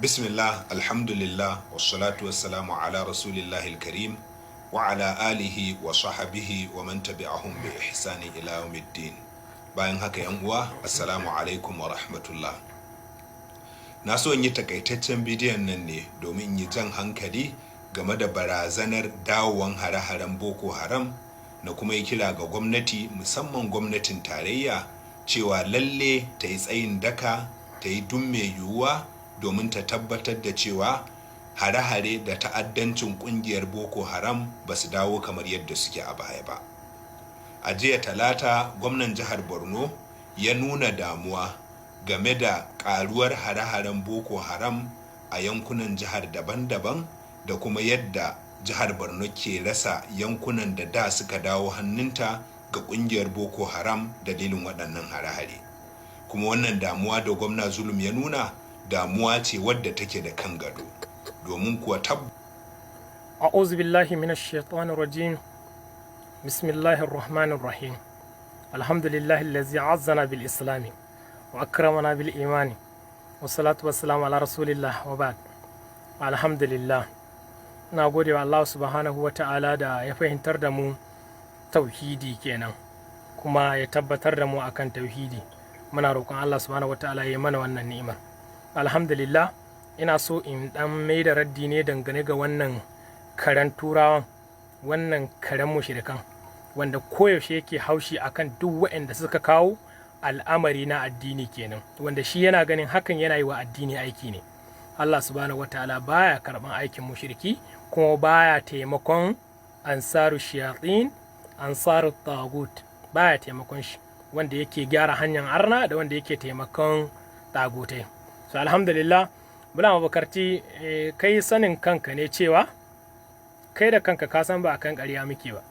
Bismillah, alhamdulillah, wassalatu wassalamu ala rasulillahi karim wa ala alihi wa sahabihi wa man tabi'ahum bi ihsani ila yawmiddin. Bayan haka, yan uwa, assalamu alaikum wa rahmatullah. Na so in yi takaitaccen bidiyon nan ne domin in yi jan hankali game da barazanar dawowan hare-haren Boko Haram, na kuma yi kira ga gwamnati, musamman gwamnatin tarayya, cewa lalle ta yi tsayin daka, ta yi duk mai yiwuwa domin ta tabbatar da cewa hare-hare da ta'addancin kungiyar Boko Haram ba su dawo kamar yadda suke a baya ba. A jiya Talata, gwamnan jihar Borno ya nuna damuwa game da karuwar hare-haren Boko Haram a yankunan jihar daban-daban, da kuma yadda jihar Borno ke rasa yankunan da da suka dawo hannunta ga kungiyar Boko Haram dalilin waɗannan hare-hare. Kuma wannan damuwa da gwamna Zulum ya nuna, damuwa ce wadda take da kan gado, domin kuwa tab أعوذ بالله من الشيطان الرجيم. بسم الله الرحمن الرحيم. الحمد لله الذي عزنا بالإسلام وأكرمنا بالإيمان، والصلاة والسلام على رسول الله، وبعد. الحمد لله، na gode wa Allah subhanahu wa ta'ala da ya fahimtar da mu tauhidi kenan, kuma ya tabbatar da mu akan tauhidi. Muna roƙon Allah subhanahu wa ta'ala ya mana wannan ni'imar. Alhamdulillah, ina so in dan mai da raddi ne dangane ga wannan karen Turawan, wannan karen mushrikan, wanda koyaushe yake haushi akan duk waɗanda suka kawo al'amari na addini kenan, wanda shi yana ganin hakan yana yi wa addini aiki ne. Allah subhanahu wataala baya karɓan aikin mushriki, kuma baya taimakon ansaru shayatin, ansaru tagut. Baya taimakon shi wanda yake gyara hanyar arna da wanda yake taimakon tagutai. So alhamdulillah, Bulama Bukarti, kai sanin kanka ne cewa kai da kanka ka san ba akan ƙarya muke ba.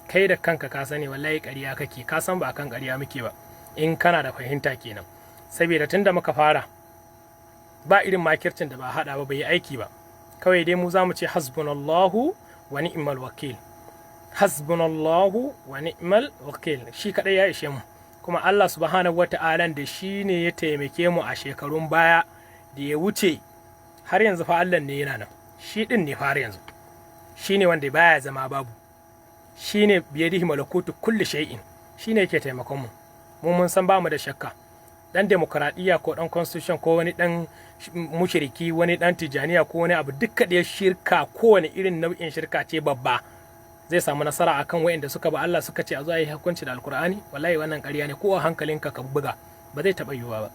Kai da kanka ka sani, wallahi ƙarya kake. Ka san ba akan ƙarya muke ba, in kana da fahimta kenan. Saboda tun da muka fara, ba irin makircin da ba haɗa ba bai yi aiki ba. Kawai dai mu za mu ce hasbunallahu wa ni'mal wakil, hasbunallahu wa ni'mal wakil. Shi kadai ya ishe mu. Kuma Allah subhanahu wata'ala da shi ne ya taimake mu a shekarun baya da ya wuce, har yanzu fa Allah ne yana nan. Shi din ne har yanzu, shi ne wanda baya zama babu, shi ne biyadihi malakutu kulli shay'in, shi ne yake taimakon mu. Mu mun san bamu da shakka. Dan demokradiyya ko dan constitution ko wani dan mushriki, wani dan Tijaniya ko wani abu, duka da shirka, kowane irin nau'in shirka ce babba, zai samu nasara akan waɗanda suka ba Allah, suka ce a zo a yi hukunci da Alkur'ani? Wallahi wannan ƙarya ne. Ko a hankalinka ka buga, ba zai taɓa yiwuwa ba.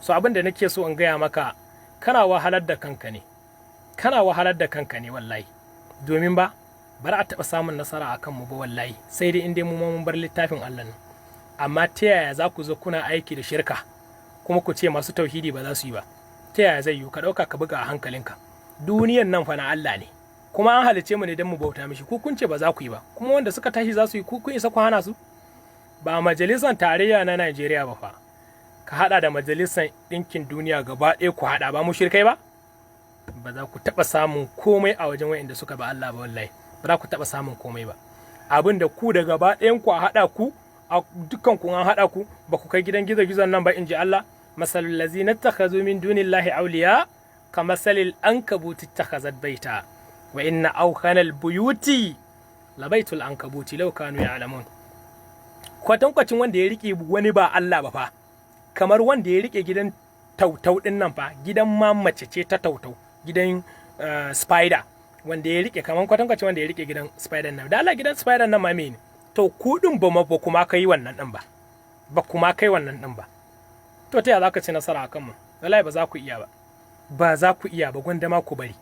So abin da nake so in gaya maka, kana wahalar da kanka ne, kana wahalar da kanka ne wallahi, domin ba ba a taɓa samun nasara akan mu ba wallahi, sai dai in dai mu ma mun bar littafin Allah nan. Amma ta yaya za ku zo kuna aiki da shirka kuma ku ce masu tauhidi ba za su yi ba? Ta yaya zai yiwu? Ka ɗauka ka buga a hankalinka. Duniyan nan fa na Allah ne, kuma an halice mu ne don mu bauta mishi. Ku kun ce ba za ku yi ba, kuma wanda suka tashi za su yi, ku kun isa ku hana su? Ba majalisar tarayya na Najeriya ba fa, ka hada da Majalisar Ɗinkin Duniya gaba ɗaya ku hada, ba mushrikai ba, ba za ku taɓa samun komai a wajen wa'inda suka ba Allah ba. Wallahi ba za ku taɓa samun komai ba. Abin da ku da gaba ɗayan ku a haɗa ku, a dukkan ku an haɗa ku, ba ku kai gidan gizo-gizon nan ba, in ji Allah: masalul lazina takhazu min dunillahi awliya kamasalil ankabuti ittakhazat baita wa inna awhanal buyuti labaitul ankabuti law kanu ya'lamun. Kwatankwacin wanda ya rike wani ba Allah ba fa, kamar wanda ya rike gidan tautau din nan fa, gidan ma mace ce ta tautau, gidan spider, wanda ya rike, kamar kwatankwacin wanda ya rike gidan spider nan. Da Allah, gidan spider nan ma mene? To ku din ba kuma kai wannan din ba, ba kuma kai wannan din ba. To ta ya za ka ci nasara akan mu? Wallahi ba za ku iya ba, ba za ku iya ba. Gwanda ma ku bari.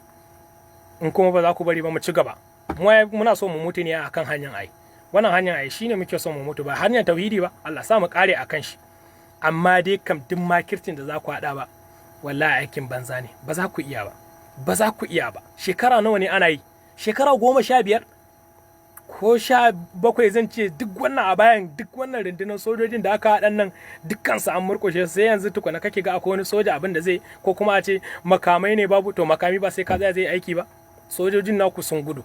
In kuma ba za ku bari ba, mu ci gaba. Muna so mu mutu ne akan hanyar ai, wannan hanyar ai shine muke so mu mutu, ba hanyar tauhidi ba. Allah sa mu kare akan shi. Amma dai kam duk makircin da za ku haɗa ba, wallahi aikin banza ne. Ba za ku iya ba, ba za ku iya ba. Shekara nawa ne ana yi? Shekara 15 ko 17 zan ce. Duk wannan a bayan, duk wannan rundunar sojojin da aka haɗan nan, dukkansu an murƙushe. Sai yanzu tukuna kake ga akwai wani soja abin da zai, ko kuma a ce makamai ne babu. To makami ba sai ka zai aiki ba? Sojojin naku sun gudu,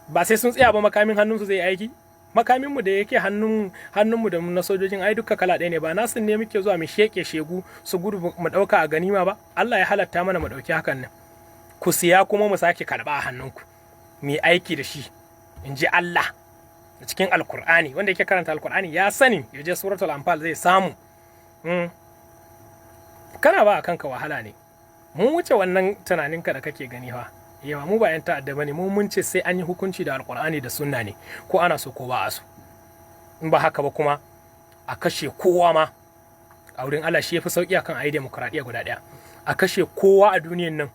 ba sai sun tsaya ba makamin hannunsu zai aiki? Makaminmu da yake hannunmu da na sojojin ai duka kala ɗaya ne. Ba nasin ne muke zuwa mu sheke shegu su gudu mu ɗauka a ganima ba? Allah ya halatta mana mu ɗauki hakan nan. Ku siya kuma mu sake karɓa a hannunku, mu aiki da shi, in ji Allah a cikin Alkur'ani. Wanda yake karanta Alkur'ani ya sani, ya je Suratul Anfal zai samu. Kana ba a kanka wahala ne. Mun wuce wannan tunaninka da kake gani fa. Yawa mu ba 'yan ta'adda bane. Mu mun ce sai an yi hukunci da Alkur'ani da Sunna ne, ko ana so ko ba a so. In ba haka ba kuma a kashe kowa ma a wurin Allah shi yafi sauki akan ayi demokradiyya guda ɗaya. A kashe kowa a duniyan nan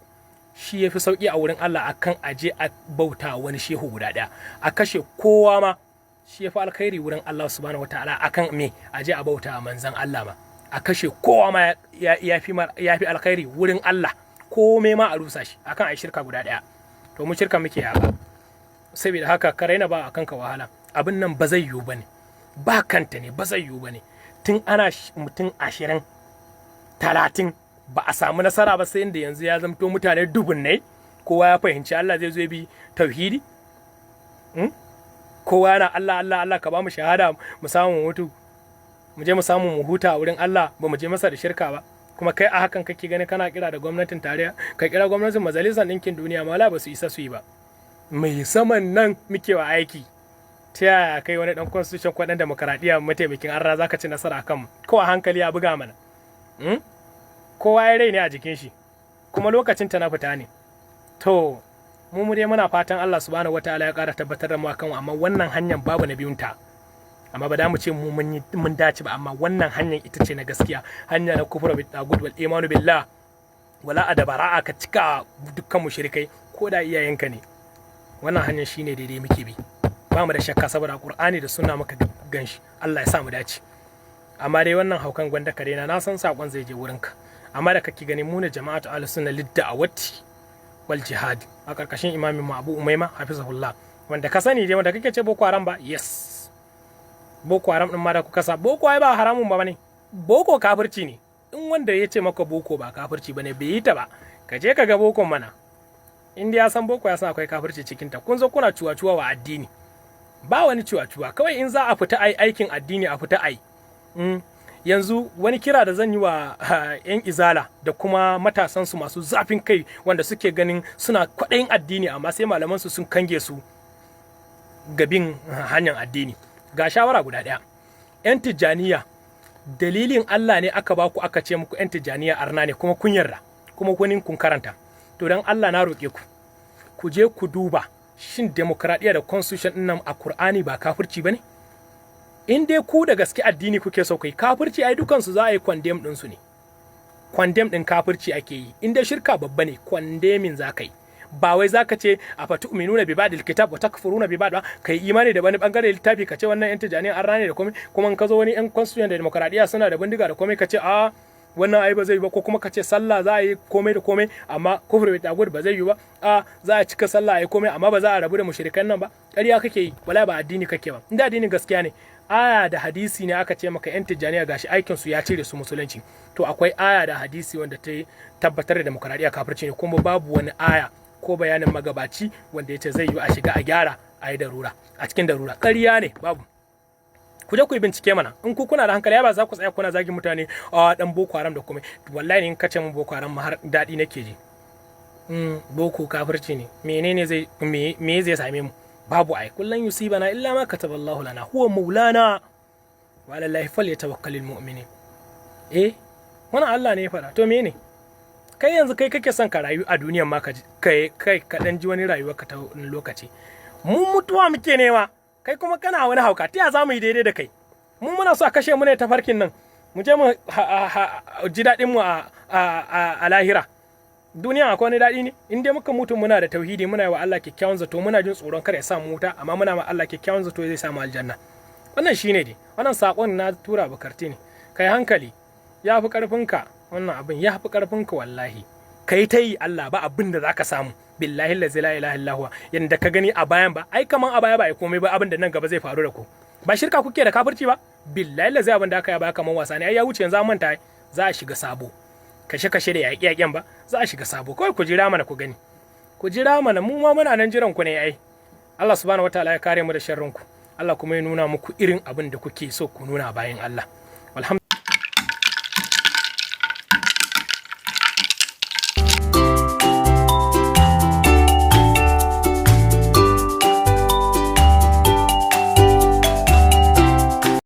shi yafi sauki a wurin Allah akan aje a bauta wani shehu guda ɗaya. A kashe kowa ma shi yafi alkhairi wurin Allah Subhanahu wataala akan me aje a bauta manzon Allah ma. A kashe kowa ma ya fi alkhairi wurin Allah, komai ma a rusa shi, akan ai shirka guda ɗaya. To mu shirka muke yaka. Saboda haka ka raina ba akan ka wahala. Abin nan ba zai yiwu bane, ba kanta ne, ba zai yiwu bane. Tun ana mutum 20, 30 ba a samu nasara ba, sai inda yanzu ya zamto mutane dubunnai. Kowa ya fahimci Allah zai zo bi tauhidi. Kowa yana Allah, Allah, Allah ka ba mu shahada mu samu mutu, mu je mu samu mu huta a wurin Allah, ba mu je masa da shirka ba. Kuma kai a hakan kake gani kana kira da gwamnatin tarayya, ka kira gwamnatin Majalisar Ɗinkin Duniya ma ba su isa su yi ba. Mai saman nan muke wa aiki. Ta yaya kai wani dan constitution ko dan demokaradiyya mataimakin arna zaka ci nasara akan mu? Ko a hankali ya buga mana. Kowa ya rai ne a jikin shi, kuma lokacin ta na fita ne. To mu dai muna fatan Allah Subhanahu wataala ya ƙara tabbatar da mu akan, amma wannan hanyar babu na biyunta. Amma ba da mu ce mu mun dace ba, amma wannan hanyar ita ce na gaskiya, hanya na kufra bit tagut wal imanu billah wala adabara'a. Ka cika dukkan mushrikai ko da iyayenka ne. Wannan hanyar shine daidai muke bi, ba mu da shakka, saboda Qur'ani da Sunna muka ganshi. Allah ya sa mu dace. Amma dai wannan haukan gwanda kare na san sakon zai je wurinka. Amma da kake gani mu ne Jama'atu Ahlus Sunna Lidda'awati wal Jihad a karkashin imamin mu Abu Umaima hafizahullah, wanda ka sani dai, wanda kake ce Boko Haram ba. Yes, Boko Haram din ma da kuka sa boko ai ba haramun ba bane. Boko kafirci ne. In wanda ya ce maka boko ba kafirci bane, bai yi ta ba. Ka je ka ga bokon mana. In ya san boko, ya san akwai kafirci cikin ta. Kun zo kuna cuwa-cuwa wa addini. Ba wani cuwa-cuwa, kawai in za a fita ai aikin addini, a fita ai. Yanzu wani kira da zan yi wa 'yan Izala da kuma matasansu masu zafin kai wanda suke ganin suna kwaɗayin addini, amma sai malamansu sun kange su gabin hanyar addini, ga shawara guda ɗaya. 'Yan Tijjaniya, dalilin Allah ne aka baku, aka ce muku 'yan Tijjaniya arna ne, kuma kun yarda, kuma kunin kun karanta. To don Allah na roƙe ku, ku je ku duba, shin demokradiyya da constitution ɗin nan a Kur'ani ba kafirci ba ne? In dai ku da gaske addini kuke so kai, kafirci ai dukansu za a yi condemn ɗinsu ne. Condemn ɗin kafirci ake yi. In dai shirka babba ne, condemning za ka yi. Ba wai za ka ce a fatu'minuna bi ba'dil kitab wa takfuruna bi ba'd ba. Kai imani da wani bangare littafi, ka ce wannan yan Tijani an rane da komai, kuma in ka zo wani yan constitution da demokradiyya suna da bindiga da komai, ka ce a wannan ai ba zai yi ba. Ko kuma ka ce sallah za a yi komai da komai, amma kufur bi tagut ba zai yi ba. A za a cika sallah a yi komai, amma ba za a rabu da mushrikan nan ba. Ƙarya kake yi, wala ba addini kake ba. Inda addinin gaskiya ne, aya da hadisi ne aka ce maka yan Tijjaniya gashi aikin su ya cire su musulunci, to akwai aya da hadisi wanda ta tabbatar da demokradiyya kafirci ne. Kuma babu wani aya ko bayanin magabaci wanda ya ce zai yi a shiga a gyara a yi darura a cikin darura. Ƙarya ne, babu. Ku je ku yi bincike mana in ku kuna da hankali. Ba za ku tsaya kuna zagin mutane a dan Boko Haram da komai. Wallahi in kace mun Boko Haram ma har daɗi nake ji. Boko kafirci ne, menene zai me zai same mu? Babu ai. Kullun yusibana illa ma kataballahu lana huwa maulana wa ala Allahi falyatawakkalul mu'minin. Eh, wannan Allah ne ya faɗa. To mene kai yanzu kai kake son ka rayu a duniyan ma, kai kai ka dan ji wani rayuwar ka ta wani lokaci? Mu mutuwa muke nema, kai kuma kana wani hauka. Ta ya za mu yi daidai da kai? Mu muna so a kashe mu ne tafarkin nan, mu je mu ji daɗin mu a lahira. Duniya akwai wani daɗi ne? In dai muka mutu muna da tauhidi, muna yi wa Allah kyakkyawan zato, muna jin tsoron kar ya sa mu wuta, amma muna ma Allah kyakkyawan zato zai samu aljanna. Wannan shine dai. Wannan sakon na tura Bukarti ne. Kai hankali, ya fi karfinka. Wannan abin ya fi karfinka wallahi. Kai ta yi Allah ba abin da zaka samu. Billahi la ilaha illa huwa. Yanda ka gani a bayan ba ai kaman a baya ba ai komai ba. Abin da nan gaba zai faru da ku ba shirka kuke da kafirci ba? Billahi la zai abin da aka yi baya kaman wasa ne ai, ya wuce. Yanzu an manta, za a shiga sabo, kashe-kashe da yaƙe-yaƙen ba za a shiga sabo. Kawai ku jira mana ku gani, ku jira mana, mu ma muna nan jiran ku ne ai. Allah Subhanahu wataala ya kare mu da sharrin ku. Allah kuma ya nuna muku irin abin da kuke so ku nuna bayan Allah.